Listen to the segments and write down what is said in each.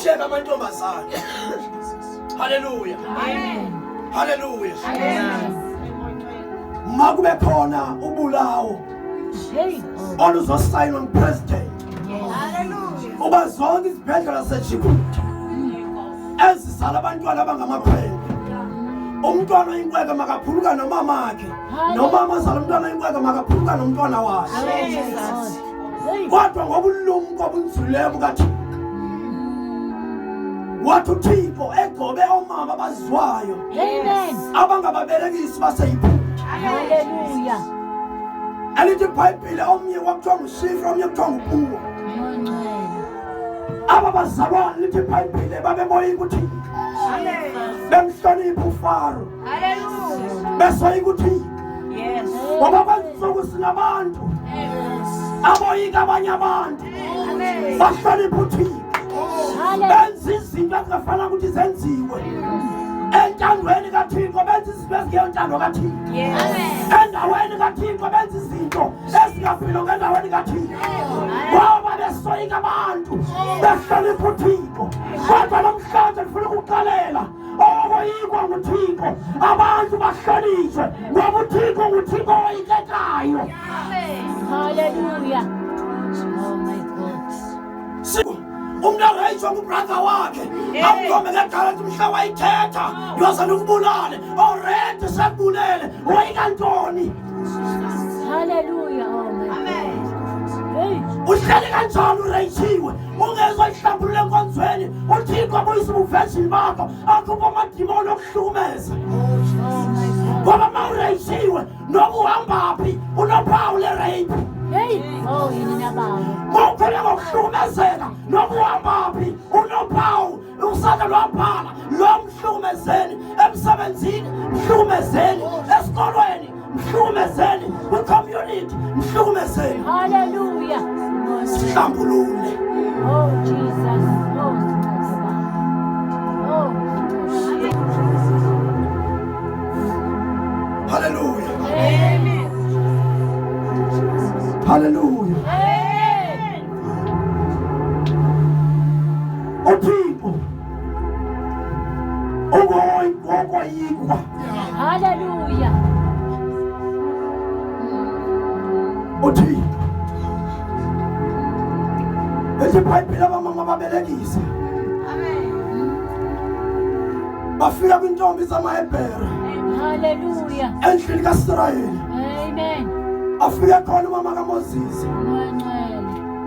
Sheka amantombazane. Hallelujah. Amen. Hallelujah. Amen. Makube khona ubulawo Hey. oluzosayinwa ngupresident. Hallelujah. Uba zonke izibhedlela zeJibuti ezizala abantwana abangamakhwenkwe. Umntwana oyinkwenkwe makaphuluka nomamakhe. Nomama ozala umntwana oyinkwenkwe makaphuluka nomntwana wakhe. Hey. Kodwa ngobulumko obunzulileyo bukaThixo wathi uThixo egobe omama abazwayo Amen. abangababelekisi baseyiphutha. Hallelujah. Elithi iBhayibhile omnye kwakuthiwa nguShifra omnye kuthiwa nguPuwa. Ngcwele. Aba bazalwane lithi iBhayibhile babeboyika uThixo. Bemhlonipha uFaro. Hallelujah. Besoyika uThixo. Yes. Ngoba kwezi sinabantu aboyika abanye abantu bahlonipha uThixo. Benza izinto ezingafanele ukuthi zenziwe entandweni kaThixo, benza izinto ezingeyontando kaThixo. Endaweni kaThixo benza izinto ezingaphilo ngendaweni kaThixo. Ngoba besoyika abantu behlonipha uThixo. Kodwa namhlanje ndifuna ukuxelela okoyikwa nguThixo, abantu bahlonishwe ngoba uThixo nguThixo oyikekayo. Hallelujah. Oh my God. Umntu areyishwa ngubrother wakhe amgome ngegala athi mhla wayithetha ndiyoze ndikubulale. Already sekubulele, woyika ntoni? Hallelujah. Oh my God. Hey. Uhleli kanjani ureyishiwe ungezoyihlambulula enkonzweni? uThixo abuyise ubuvirgin bakho, akhuphe amadimoni okuhlukumeza. Oh my God. Ngoba ma ureyishiwe noba uhamba phi unophawu lerape. Hey. Oh yini nabawo. Ma ukhule ngokuhlukumezeka noba uhamba phi unophawu. Usanda lwabhala lo mhlukumezeni emsebenzini, mhlukumezeni esikolweni, mhlukumezeni kwicommunity, mhlukumezeni. Hallelujah. Sihlambulule. Oh Jesus. Oh Oh. Haleluya. Amen. Haleluya. Amen. uThixo ungokoyikwa. Hallelujah. uThixo ethi iBhayibhile abamama babelekise bafika kwintombi zamaHebhere Hallelujah. endlini kaSirayeli. Amen. Afike khona umama kaMoses Ngcwele.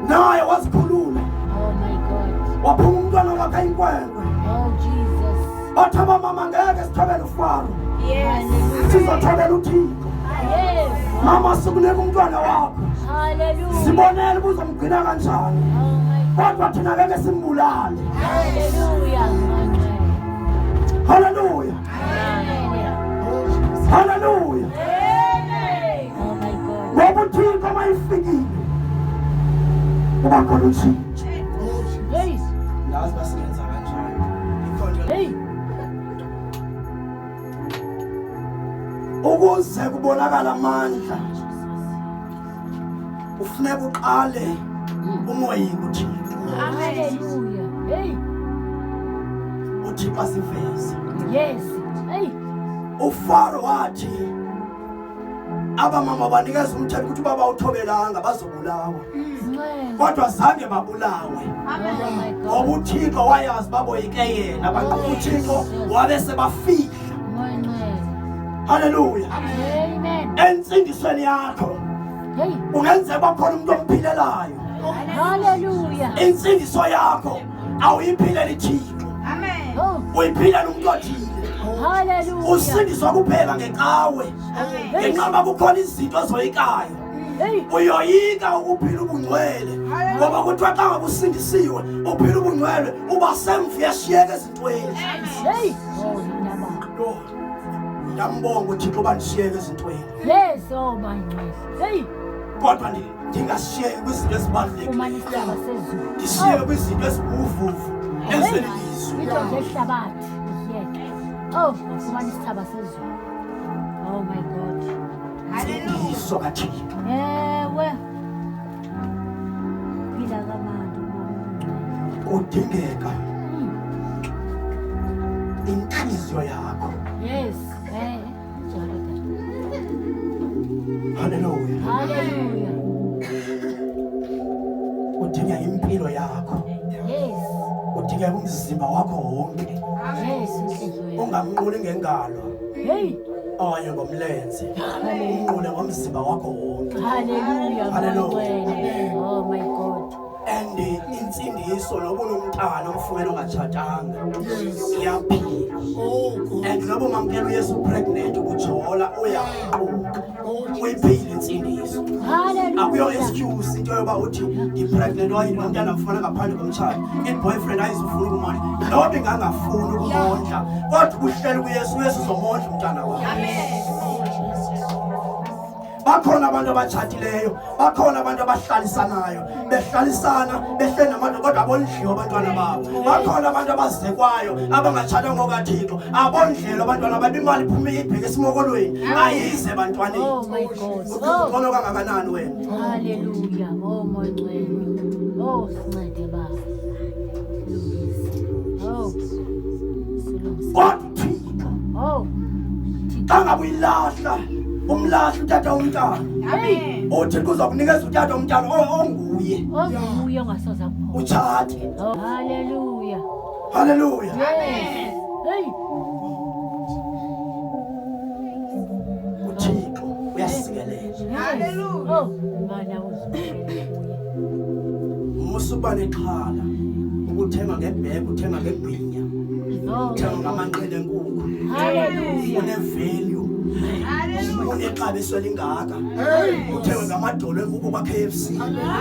naye wazikhulula. Oh my God. Waphuma umntwana wakhe ayinkwenkwe. Oh Jesus. Bathi abamama ngeke sithobele uFaro, Yes. sizothobela uThixo. Yes. Mama, sikunika umntwana wakho, Hallelujah. sibonele ubuzomgcina kanjani, Oh my God. kodwa thina ngeke simbulale. Hallelujah. Ngcwele. Haleluya. Amen. Haleluya. Oh my God. Ngoba uThixo mayifikile uba khona utshintsho. Hey. Ndazi basebenza kanjani ikhonto Hey. ukuze kubonakala amandla ufuneka uqale umoyike uThixo. Hallelujah. Hey. uThixo asiveze. Yes. Hey. uFaro wathi abamama banikeza umthetho ukuthi baba uthobelanga bazobulawa, Ngcwele. kodwa zange babulawe Oh my God. ngoba uThixo wayazi baboyike yena. Banqoba uThixo wabe sebafihla. Ngcwele. Haleluya. Amen. Entsindisweni yakho Hey. kungenzeka bakhona umuntu omphilelayo. Hallelujah. Insindiso yakho awuyiphileli Thixo, Amen. Oh. uyiphilela umuntu othile. Hallelujah. Usindiswa kuphela ngecawe ngenxa yoba kukhona izinto ozoyikayo. Hey. Uyoyika ukuphila ubungcwele ngoba kuthiwa xa ngabe usindisiwe uphila ubungcwele uba semva, uyashiyeka ezintweni. Hey. Oh indaba. Yho, ndiyambonga uThixo uba ndishiyeke ezintweni. Yes, oh my God. Hey. Kodwa ndingashiyeki kwizinto ezibalulekileyo. Fumana isithaba sezulu. Ndishiyeke kwizinto ezibuvuvu ezelilizwe. Into zehlabathi. Ziyeke. Oh, fumana isithaba sezulu. Oh my God. Insindiso kaThixo. Ewe. Phila kamnandi ubomi. Kudingeka intliziyo yakho. Yes. Eh, njalo tata. Haleluya. Haleluya. Udinga impilo yakho. Yes. Udinga umzimba wakho wonke. Yes, inhliziyo yakho. Ungamnquli ngengalo. Hey. Okanye ngomlenze. Umnqule ngomzimba wakho wonke. Hallelujah. Hallelujah. Oh my God. And insindiso noba unomntana omfumene ongatshatanga iyaphila. And noba umamkela uYesu pregnant ubujola uyaquka. Uyiphile insindiso. Hallelujah. Akuyo excuse into yoba uthi ndi-pregnant okanye ndinomntana mfumana ngaphandle komtshato. I-boyfriend ayizufuna ukumondla. Noba ingangafuni ukumondla kodwa ubuhleli kuYesu, uYesu uzomondla umntana wakho. Bakhona abantu abatshatileyo, bakhona abantu abahlalisanayo, behlalisana behleli nabantu kodwa abondliwa abantwana babo. Bakhona abantu abazekwayo abangatshatanga ngokaThixo, abondlelwa abantwana babo, imali iphume ibheke esimokolweni, ayize ebantwaneni. Oh my God. Oh. Ungcono kangakanani wena? Hallelujah. Oh my ngcwele. Oh sincede baba. Silungise. Oh. Silungise. Kodwa uThixo Oh. xa ngabe uyilahla, umlahla utata umntana, Hey. uThixo uzokunikeza utata umntana onguye. Onguye ongasoze akuphoxe. Utshate. Oh. Hallelujah. Haleluya. Yes. Hey. uThixo uyasikelela. Hallelujah. Oh, mana uzibekele kuye. Musa uba nexhala ukuthenga ngebheke, uthenga ngegwinya, Oh. uthenga ngamanqele enkukhu. Hallelujah. Une-value, unexabiso elingaka. Uthengwe ngamadolo enkukhu kwa-K F C.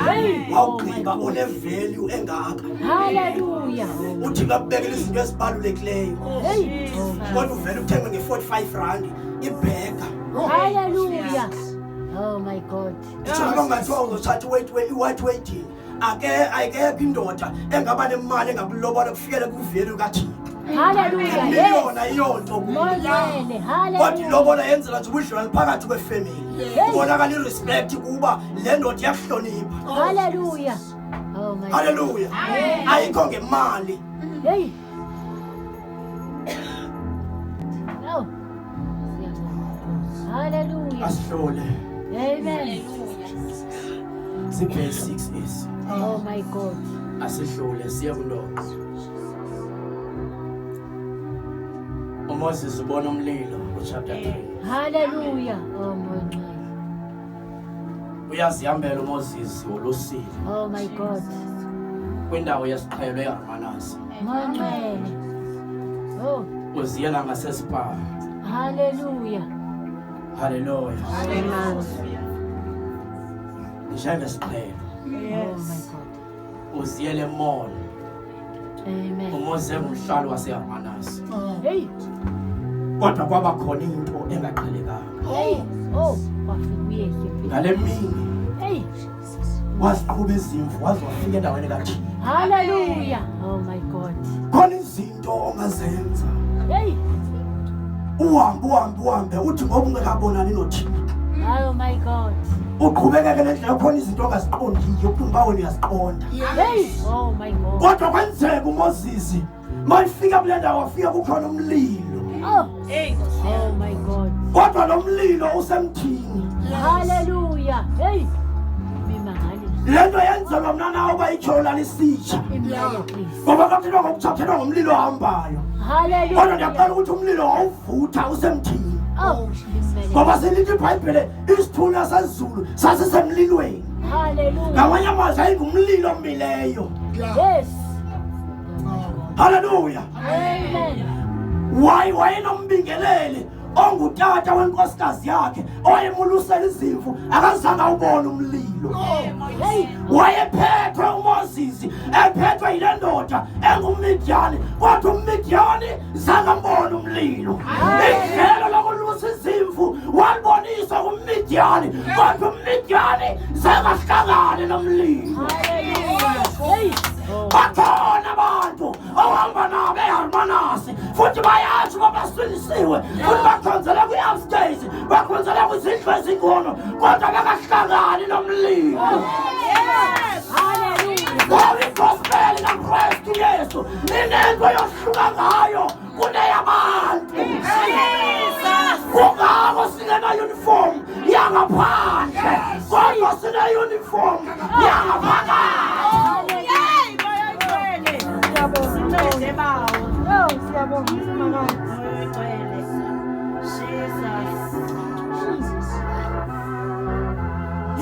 Hey. Wawugqiba une-value engaka. Hallelujah. Uthixo akubekela izinto ezibalulekileyo. Hey. Kodwa uvele uthengwe nge-45 rand ibheka. Hallelujah. Oh my God. Nditsho noba kungathiwa uzotshata i-white wedding, ake ayikekho indoda engaba nemali engakulobola kufikele kwi-value kaThixo. Hallelujah. Yes. Imiliyoni ayiyonto kuyo. Mongcwele. Kodwa Hallelujah. ilobola yenzela nje ubudlelwane phakathi kwefemeli. Kubonakala irespect kuba le ndoda iyakuhlonipha. Hallelujah. Oh my God. Haleluya. Ayikho ngemali. Hey. Oh. Siyabonga. Hallelujah. Asihlole. Amen. Zii-basics ezi. Oh my God. Asihlole siye kundoqo. uMoses ubona umlilo kuchapter 3. Hallelujah. Oh mongcwele. Uyazihambela uMoses wolusile Oh my God. kwindawo yesiqhelo eHarmanasi. Mongcwele. Oh. Uziyela ngasesipa. Hallelujah. Haleluya. Amen. Njengesiqhelo Oh my God. uziyele emall. Amen. uMoses engumhlali waseHarmanasi. Hey. Kodwa kwaba khona into engaqhelekanga. Hey. Oh, wafika uYesu. Ngale mini Hey. waziqhuba izimvu waze wafika endaweni kaThixo. Hallelujah. Oh my God. Khona izinto ongazenza. Hey. Uhambe uhambe uhambe uthi ngoba ungekabonani noThixo. Oh my God. Uqhubekeke nendlela, khona izinto ongaziqondiyo, uphinde uba wena uyaziqonda. Hey. Oh my God. Kodwa kwenzeka uMoses mayifika kule ndawo wafika kukhona umlilo. Oh. Oh my God. Kodwa lo mlilo usemthini. Hallelujah. Hey. Imimangaliso. Le nto yenzelwa mna nawe uba ityhola lisitsha. Imimangaliso. Ngoba kwakuthethwa ngokuthathelwa ngomlilo ohambayo. Kodwa Hallelujah. ndiyaqala ukuthi umlilo wawuvutha usemthini. Oh. Ngoba selithi iBhayibhile isithunywa sezulu sasisemlilweni. Hallelujah. Ngamanye amazwi ayingumlilo omileyo. Yes. Haleluya. Amen. Wayenombingeleli ongutata wenkosikazi yakhe owayemulusela izimvu, akazange awubone umlilo. Hey. Wayephethwe uMoses, ephethwe yile ndoda enguMidiyani, kodwa uMidiyani zange ambone umlilo. Idlelo lokulusa izimvu waliboniswa kuMidiyani, kodwa uMidiyani zange ahlangane nomlilo. Hallelujah. Hey. Bakhona abantu ohamba nabo eHarmanasi futhi bayatsho uba basindisiwe futhi bakhonzela kwi-upstairs, bakhonzela kwizindlu ezinkulu, kodwa bakahlangani nomlilo. Hallelujah. Ngoba igospel nina Kristu Yesu ninento yohluka ngayo kuneyabantu. Kungako singena-uniform yangaphandle, kodwa sine-uniform yangaphakathi. Sincede bawo. Oh, siyabonga Simakade. Oyingcwele. Jesus. Jesus.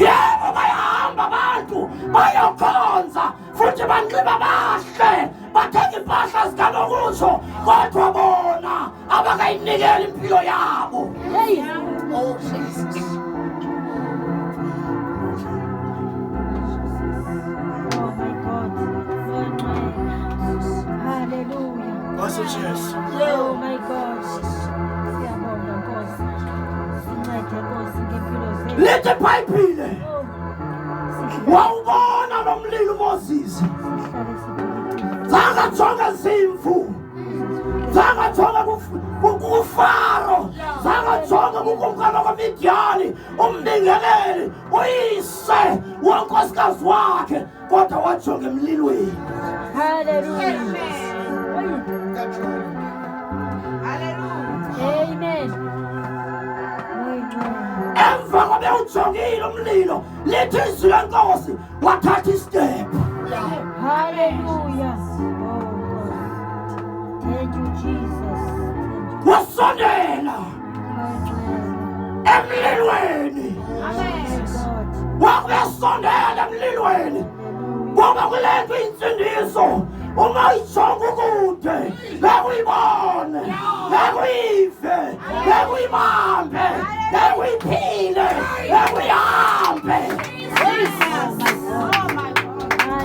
Yebo, bayahamba abantu bayokhonza futhi banxiba bahle, bathenga impahla zikanokutsho, kodwa bona abakayinikeli impilo yabo. Hey. Oh, Jesus. Oh my God. Oyingcwele. Hallelujah. Nkosi Jesu. Oh my God. Siyabonga Nkosi. Sincede Nkosi ngempilo zethu. Lithi iBhayibhile, Oh. Sihlale wawubona lo mlilo uMoses, sihlale sibhekile. zangajonga zimvu, zangajonga kuFaro, zangajonga kukumkani wakwaMidiyani, umbingeleli uyise wonkosikazi wakhe, kodwa wajonga emlilweni. Hallelujah. Amen. Oyingcwele. Emva kobe ujongile umlilo, lithi izwi lenkosi, wathatha i-step. Hallelujah. Oh God. Thank you, Jesus. Thank you. Wasondela Oyingcwele. emlilweni. God. Wakuyasondela emlilweni, Hallelujah. ngoba kule nto insindiso uma uyijonga ukude ngeke uyibone, ngeke uyive, ngeke uyibambe, ngeke uyiphile, ngeke uyihambe.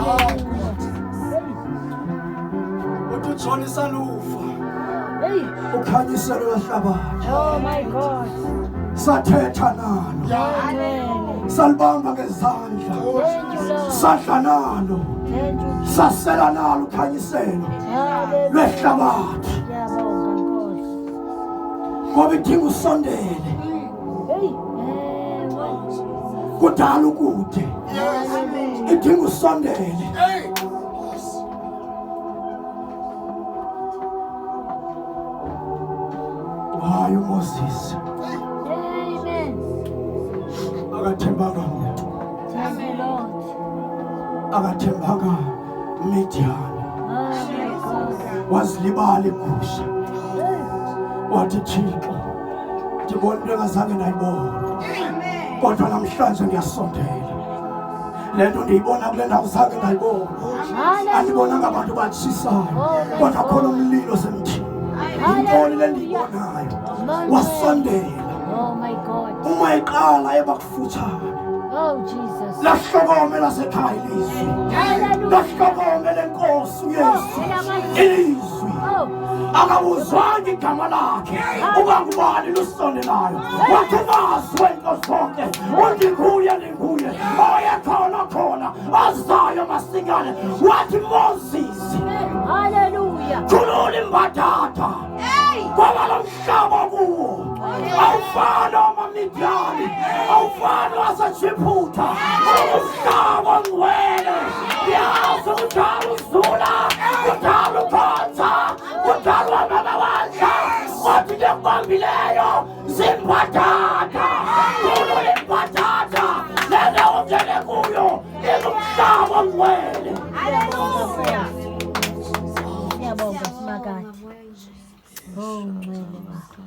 Hallelujah. Uthi uJohn salufa Hey. ukhanyiselo lwehlabathi. Oh my God. Sathetha nalo, Amen. salibamba ngezandla, Thank you, Lord. sadla nalo, Thank you. sasela nalo ukhanyiselo Hallelujah. lwehlabathi. Siyabonga Nkosi. Ngoba idinga usondele. Hey. Ewe. Kudala ukude, idinga usondele. Hey. Hayi, uMoses Amen. akathembanga muntu, Thank you, Lord. akathembanga Midian. Oh my God. Wazilibala igusha, Hey. wathi, Thixo, ndibona into engazange ndayibona, kodwa namhlanje ndiyasondela. Le nto ndiyibona kule ndawo zange ndayibona. Andibonanga abantu batshisayo, kodwa khona umlilo semthini. Yintoni le ndiyibonayo? Wasondela. Oh my God. Uma eqala ebakufutshane, Oh Jesus. lahlokome lasekhaya ilizwi, Hallelujah. lahlokome lenkosi uYesu ilizwi. Oh. Akabuzwanga igama lakhe uba ngubani lusondelayo. Wathi mazi wento zonke, undinguye, ndinguye oyekhona khona ozayo masinyane. Wathi, Moses, Hallelujah. khulula imbadada, ngoba lo mhlaba kuwo awufani wamaMidiyani, awufani waseJiphutha, ungumhlaba ongcwele. Yazi kudala uzula, kudala ukhonza, kudala uhamba wadla, kodwa into ekubambileyo zimbadada. Khulula imbadada, le ndawo ungene kuyo ingumhlaba ongcwele. Siyabonga Simakade. Oh ngcwele Baba.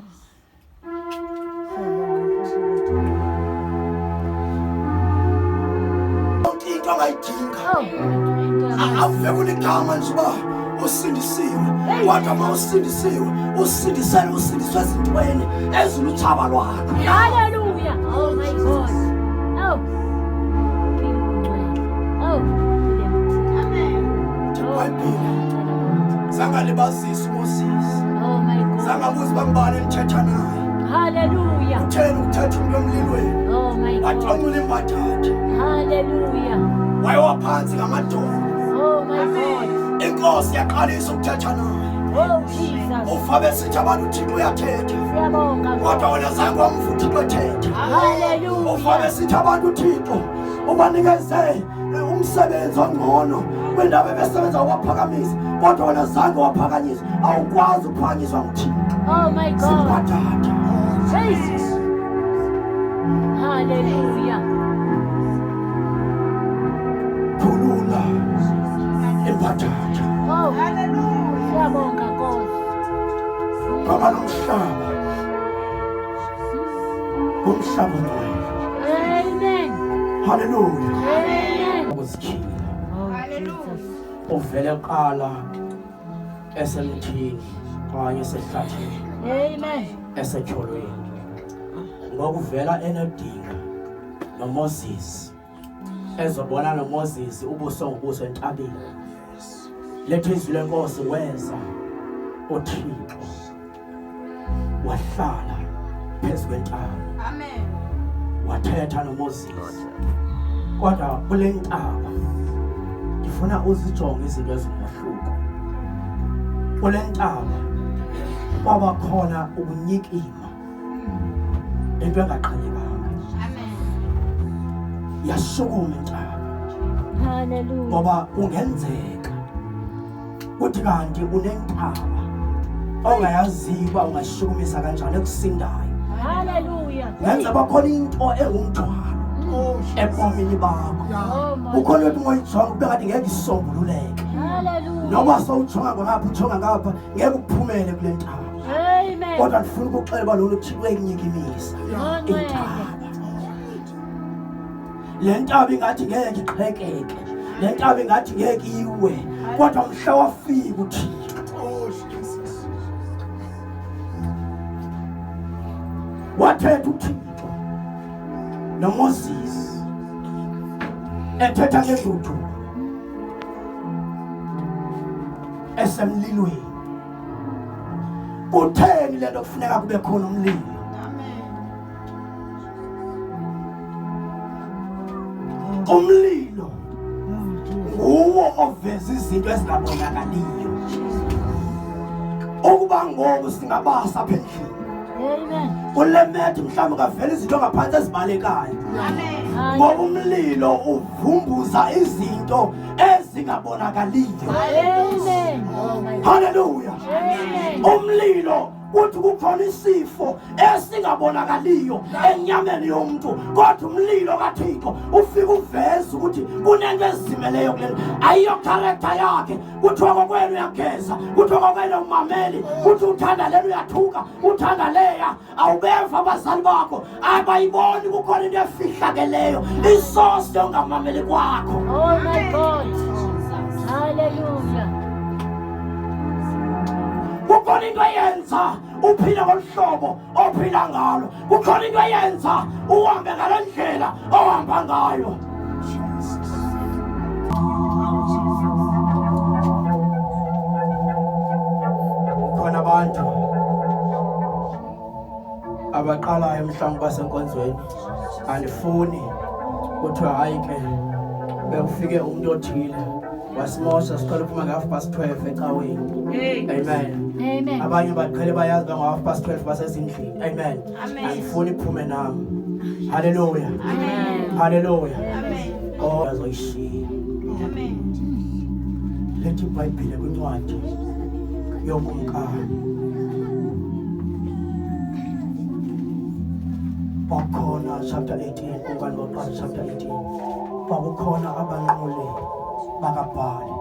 Siyabonga Nkosi wethu. Yonke into ongayidinga, Oh. awuve kuligama nje uba usindisiwe, kodwa uma usindisiwe, usindisele, usindiswe ezintweni ezilutshaba lwakho. Hallelujah. Oh my God. Oh. Phila ngcwele. Oh. Amen. IBhayibhile zangalibazisa uMoses, Oh my God. zangabuza bangubani elithetha naye. Hallelujah. Utheni ukuthetha umntu emlilweni? Oh my God. Wathomula imbadada, Hallelujah. wayewa phantsi ngamadolo. Oh my God. Inkosi yaqalisa ukuthetha naye. Oh Jesus. Ufa besithi abantu uThixo uyathetha, Siyabonga kodwa Nkosi. wena zange wamva uThixo ethetha. Ufa Hallelujah. besithi abantu uThixo ubanikeze umsebenzi ongcono. Kwindawo ebesebenza waphakamisa kodwa wena zange waphakanyiswa. Awukwazi ukuphakanyiswa nguThixo. Oh my God. Zimbadada. Jesus. Hallelujah. Khulula imbadada. Oh, Hallelujah. siyabonga Nkosi. Ngoba lo mhlaba ngumhlaba ongcwele. Amen. Hallelujah. Amen. Ukuzikhila. Oh, Hallelujah. Jesus. Uvele qala esemthini okanye esehlathini Amen. esetyholweni ngokuvela enodinga noMoses ezobona noMoses ubuso ngobuso entabeni lethu izwi lenkosi weza uThixo wahlala phezu kwentaba Amen. wathetha noMoses kodwa kule ntaba ndifuna uzijonge izinto ezingohluko kule ntaba kwaba khona ukunyikima into engaqhelekanga Amen. yashukuma intaba Hallelujah. ngoba kungenzeka kuthi kanti unentaba ongayaziyo uba ungashukumisa kanjani ekusindayo Hallelujah. ngenza bakhona into engumthwalo ebomini bakho Oh my. kukhona ukuthi ungoyijonga kube ngathi ngeke isombululeke Hallelujah. noba sowujonga ngapha ujonga ngapha ngeke uphumele kule ntaba Amen. kodwa ndifuna ukuxela uba lona uthixo uyayinyikimisa Ongcwele. intaba le ntaba ingathi ngeke iqhekeke le ntaba ingathi ngeke iwe kodwa mhla wafika uthixo Oh, Jesus. wathetha uthixo noMoses ethetha ngenduthu esemlilweni kutheni lento kufuneka kube khona umlilo Amen. umlilo nguwo oveza izinto ezingabonakaliyo ukuba ngoku singabasa apha endlini Amen. kule methi mhlawumbi ungavela izinto ngaphansi ezibalekayo Amen. ngoba umlilo uvumbuza izinto ezingabonakaliyo Amen. Oh my God. haleluya Amen. umlilo kuthi kukhona isifo esingabonakaliyo enyameni yomuntu kodwa umlilo kaThixo ufika uveze ukuthi kunento ezimeleyo kule ayiyo character yakhe kuthiwa kokwenu uyageza kuthiwa kokwenu umameli kuthi uthanda lena uyathuka uthanda leya awubeva abazali bakho abayiboni kukhona into efihlakeleyo isosi yongamameli kwakho Oh my God. Hallelujah. kukhona into eyenza uphile ngolu hlobo ophila ngalo kukhona into eyenza uhambe ngale ndlela ohamba ngayo kukhona abantu abaqalayo mhlawumbe basenkonzweni andifuni kuthiwa hayi ke bekufike umuntu othile wasimosha siqala uphuma nge-12:30 ecaweni amen Amen. abanye baqhele bayazi bango-12:30 basezindlini amen Amen. andifuni iphume nami haleluya Amen. haleluya Amen. oh azoyishiya Amen. lethi ibhayibhile kwincwadi yokumkani kwakukhona chapter 18 kumkani wokuqala chapter 18 kwakukhona abanquli bakaBhali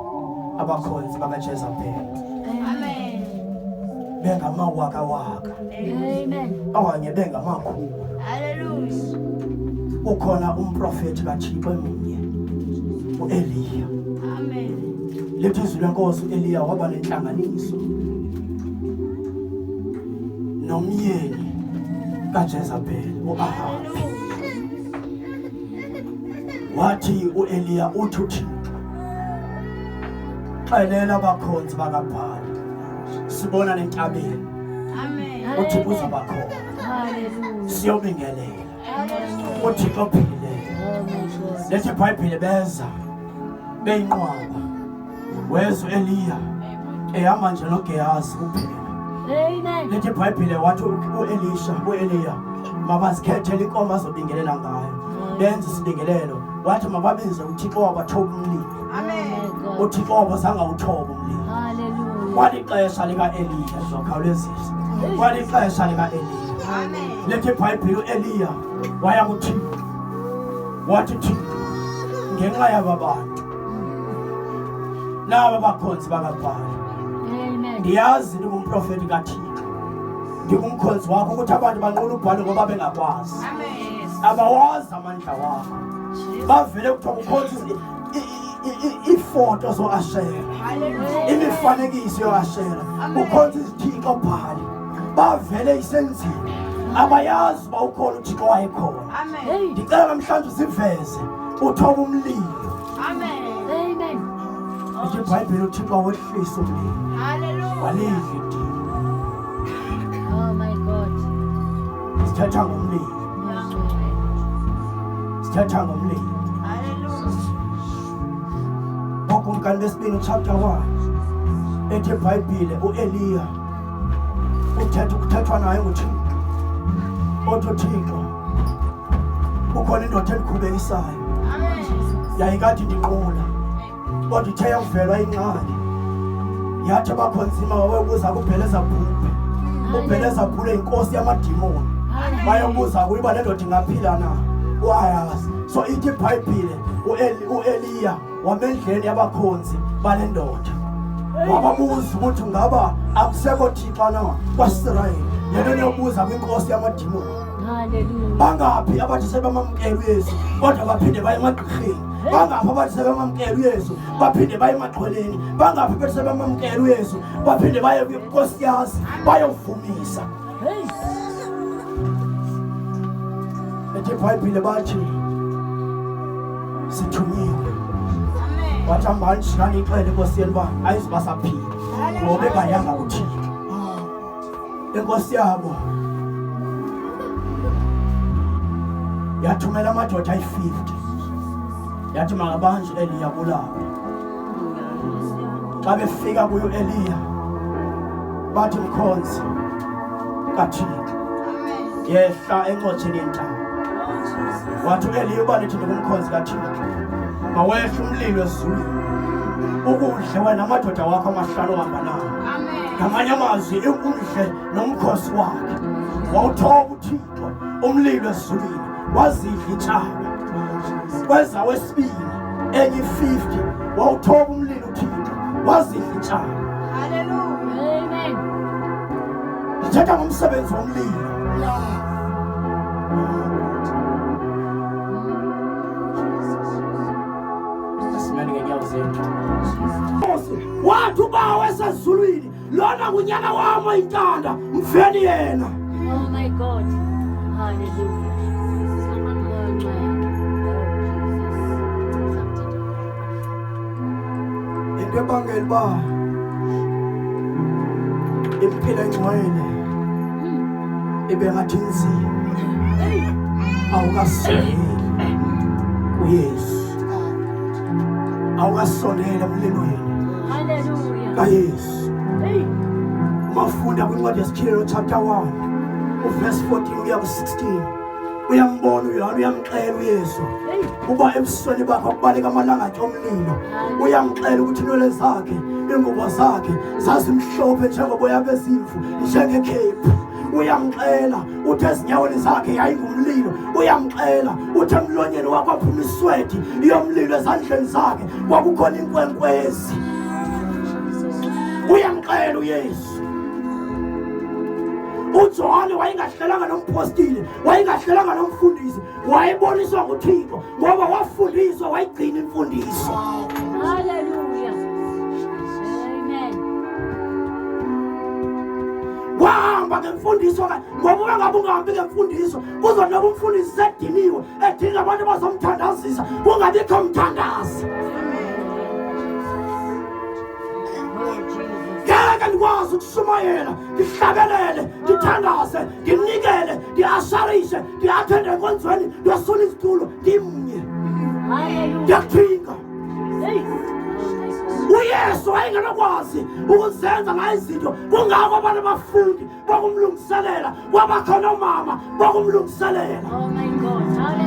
abakhonzi bakaJezebeli Amen. bengamawakawaka Amen. okanye bengamakhulu Hallelujah. ukhona umprofeti kaThixo emnye uEliya Amen. lithi izwi lenkosi uEliya waba nenhlanganiso nomyeni kaJezebeli uAhabi wathi uEliya uthi uThixo xelela abakhonzi bakaBhali sibona nentabeni Amen. uThixo uzaba khona Hallelujah. siyobingelela uThixo ophilileyo Oh my God. lethi iBhayibhile beza beyinqwaba wezwa uEliya ehamba nje noGehazi kuphela Amen. lethi iBhayibhile wathi uElisha uEliya mabazikhethele inkomo azobingelela ngayo benze isibingelelo wathi mababize uThixo wabathoba umlilo Amen. Oh my God. Uthixo wabo zange awuthoba umlilo. Hallelujah. Kwalixesha lika-Eliya, ndizokhawulezisa. Kwalixesha lika-Eliya. Amen. Lethi iBhayibhile uEliya waya kuThixo. Wathi Thixo, ngenxa yaba bantu naba bakhonzi bakaBhali, Amen. ndiyazi ndingumprofeti kaThixo, ndingumkhonzi wakho, ukuthi abantu banqula uBhali ngoba bengakwazi. Amen. Abawazi amandla wakho. Bavele kuthiwa kukhonza iifoto zoAshera, Hallelujah. imifanekiso yoAshera, kukhonza izithixo Bhali. Bavele isenziwe, abayazi uba ukhona uThixo wayekhona. Amen. Hey. Ndicela namhlanje uziveze, uthoba umlilo. Amen. Amen. Ithi iBhayibhile uThixo wehlisa umlilo, Hallelujah. walidla idini. Oh my God. Sithetha ngomlilo, sithetha ngomlilo. Hallelujah. Okumkani besibini chapter 1, ethi iBhayibhile uEliya uthetha, kuthethwa naye nguThixo. Othi uThixo, kukhona indoda endikhubekisayo, Amen. yayikade ndinqula, kodwa ithe yakuvelwa ingxaki, yathi abakhonzima wayobuza kuBhelezabhubhe. UBhelezabhule yinkosi yamadimoni. Bayobuza kuyo uba le ndoda ingaphila na, wayazi. So ithi iBhayibhile uEliya wamendleni yabakhonzi bale ndoda, wababuza ukuthi ngaba akusekho Thixo na kwaSirayeli, lento niyobuza kwinkosi yamadimoni. Hallelujah. Bangaphi abathi sebamamkela uYesu kodwa baphinde baye emagqirheni? Bangaphi abathi sebamamkela uYesu baphinde baye emaxhweleni? Bangaphi abathi sebamamkela uYesu baphinde baye kwinkosiyazi bayovumisa? Hey. Ethi iBhayibhile bathi sithunyiwe. Amen. Wathi hambani jikani ixele inkosi yenu uba ayizuba saphila ngoba engayanga kuThixo. Inkosi yabo yathumela amadoda ayi-50, yathi makabanjwe Eliya bulawe. Xa befika kuyo Eliya bathi, mkhonzi kaThixo, Amen. yehla encotsheni yentaba. Wathi uEliya, uba nithi ndingumkhonzi kaThixo, mawehla umlilo ezulwini ukudle wena amadoda wakho amahlanu ohamba nawo. Amen. Ngamanye amazwi, umdle nomkhosi wakhe. Wawuthoba uThixo umlilo ezulwini, wazidla intshaba. Kweza wesibini enye i-50, wawuthoba umlilo uThixo, wazidla intshaba. Hallelujah. Amen. Ndithetha ngomsebenzi womlilo. Asimele ngeenyawo zethu. Nkosi, wathi uBawo esezulwini, lona ngunyana wam oyintanda, mveni yena. Oh my God. Hallelujah. Oh, Jesus. Into ebangela uba impilo engcwele ibe ngathi inzima, awukasondeli kuYesu, awukasondeli emlilweni Hallelujah. kaYesu. Hey. Mafunda kwincwadi yesityhilelo chapter 1 uverse 14 uya ku-16, uyambona uYohane, uyamxela uYesu Hey. uba ebusweni bakhe kubaleka amalangatye omlilo. Uyamxela ukuthi inwele zakhe, iingubo zakhe zazimhlophe njengoboya bezimvu, njengekhephu. Uyamxela uthi ezinyaweni zakhe yayingumlilo. Uyamxela uthi emlonyeni wakhe waphuma iswedi yomlilo, ezandleni zakhe kwakukhona inkwenkwezi. Uyamxela uYesu. uJohane wayengahlelanga nompostile, wayengahlelanga nomfundisi, wayeboniswa nguThixo ngoba wafundiswa, wayigcina imfundiso. Hallelujah. Amen. Wahamba ngemfundiso ngoba uma ngabe ungahambi ngemfundiso, kuzonoba umfundisi sediniwe, edinga abantu abazomthandazisa, kungabikho mthandazi. Oh, Jesus. Ngeke ndikwazi ukushumayela, ndihlabelele, ndithandaze, ndinikele, ndiasharishe, ndiathende enkonzweni, ndiyosula izitulo, ndimnye. Hallelujah. Ndiyakuthinga. Hey. Oh my God. uYesu wayengenokwazi ukuzenza ngayo izinto, kungako abantu abafundi bokumlungiselela, kwabakhona oomama bokumlungiselela. Oh my God. Hallelujah.